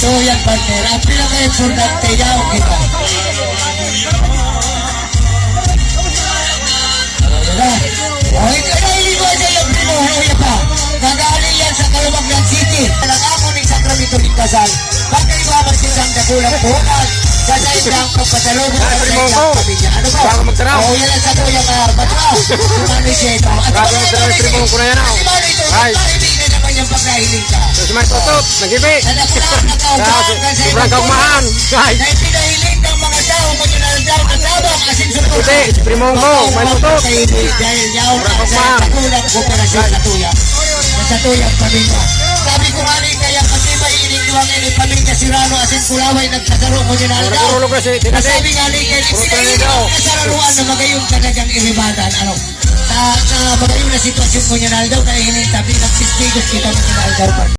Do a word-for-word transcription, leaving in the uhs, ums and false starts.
So, yan, partner. Ang pinaka-importante, yaon kita. Ayan na. O, ito na, iniwan niya yung primo, ano niya pa? Nagaling yan sa Caloocan City. Nag-ako ni Sacramento ni Kasal. Pagkaiba, mas isang dakulang buhay. Sa saindang pagpasalubong Ay, sa primo saindang ko. Pamilya. Ano ba? Baka magtaraw. O, yan ang sa kuya nga, bato. Si Manoy Sieto. At Baka magtaraw yung primo ko na yan, oh. Si Manoy ito, Ay. Hindi na naman yung pagkahiling ka. So, si Manoy Toto, nag-ibi. Sa nakulaan na kaugmahan, Sa si Frank Kaugmahan. Ay. Na ipinahiling ng mga tao mo yung nalagdaw na tabang, asin sa Hindi, si Primong ko, may tutok. Dahil yaon Frank ka sa Kaugmahan. Nakulang kooperasyon sa tuya. Sa tuyang pamilya. Sabi ko nga ni kaya pati ba ining duwang ini pamilya Sirano asin Kulaway nagkasaro mo yung nalagdaw. Nagurulog na si Tinading. Sabi nga ni kaya Puro Tinading daw. Kasararuan na magayong talagang iribadan. Ano? Sa, sa magayong na sitwasyon mo yung nalagdaw, kaya hinitabi, nagsistigos kita mo yung nalagdaw.